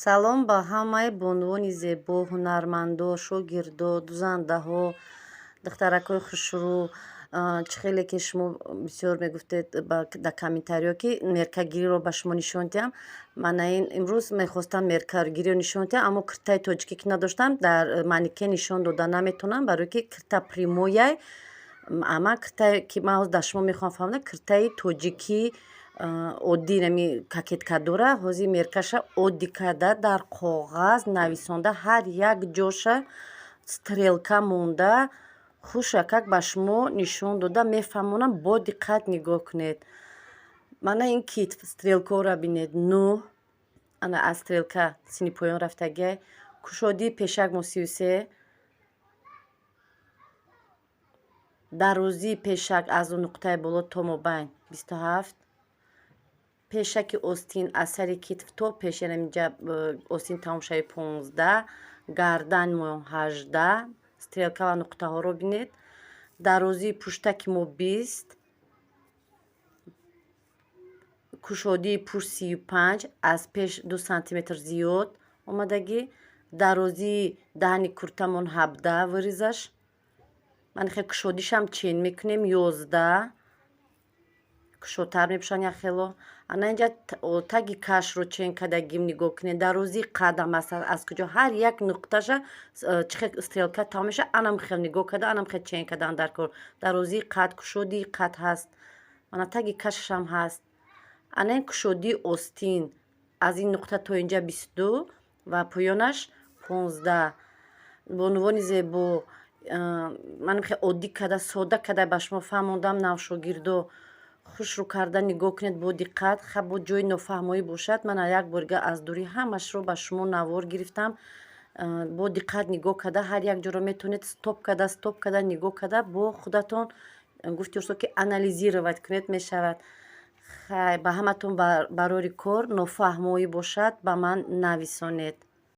Салом ба ҳамаи бонувони зебо, ҳунармандо, шогирдо, дузандаҳо, духтаракҳои хушрӯ. Чӣ хеле ки шумо бисёр мегуфтед дар комментариҳо, ки меркагириро ба шумо нишон диҳам. Мана ин имрӯз мехостам меркагириро нишон диҳам, аммо киртаи тоҷикӣ ки надоштам, дар манекен нишон дода наметавонам, барое ки кирта прямой. Ама киртае ки ман ҳозир дар шумо мехоҳам фаҳмонам, киртаи тоҷикӣ оддӣ, нами кокетка дора. Ҳозир меркаша оддӣ карда, дар коғаз нависонда, ҳар як ҷоша стрелка монда, хушакак ба шумо нишон дода мефаҳмонам. Бо диққат нигоҳ кунед. Мана ин китф, стрелкаҳоро бинед, нӯҳ, ана аз стрелка сини поён рафтагиай. Кушодии пешак мо 33, дарозии пешак аз нуқтаи боло то мобайн 27, пешаки остин аз сари китф то пеш, яъне инҷа остин тамом шави, 15, гардан мо 18, стрелка ва нуқтаҳоро бинед, дарозии пуштаки мо 20, кушодии пушт 35, аз пеш 2 сантиметр зиёд омадагӣ, дарозии даҳани куртамон 17, вырезаш ман хел кушодишам чен мекунем, 11, кушодтар мепӯшанд як хело. Ана инҷа таги кашро чен кардагим, нигоҳ кунед. Дарозии қадам аст, аз куҷо ҳар як нуқташа чӣ хел стрелка тамом мешавад, анам хел нигоҳ карда, анам хел чен кардан дар кор. Дарозии қад, кушодии қад ҳаст, ана таги кашашам ҳаст. Ана ин кушодии остин аз ин нуқта то инҷа 22 ва поёнаш 15. Бонувони зебо, манам хел оддӣ карда, сода карда ба шумо фаҳмондам. Навшогирдо, хушрӯ карда нигоҳ кунед бо диққат. Ха, бо ҷои нофаҳмоӣ бошад, ман як борига аз дурӣ ҳамашро ба шумо навор гирифтам. Бо диққат нигоҳ карда, ҳар як ҷоро метавонед стоп карда, стоп карда нигоҳ карда, бо худатон гуфти урсо ки анализировать кунед мешавад. Хай, ба ҳаматон барори кор. Нофаҳмоӣ бошад, ба ман нависонед.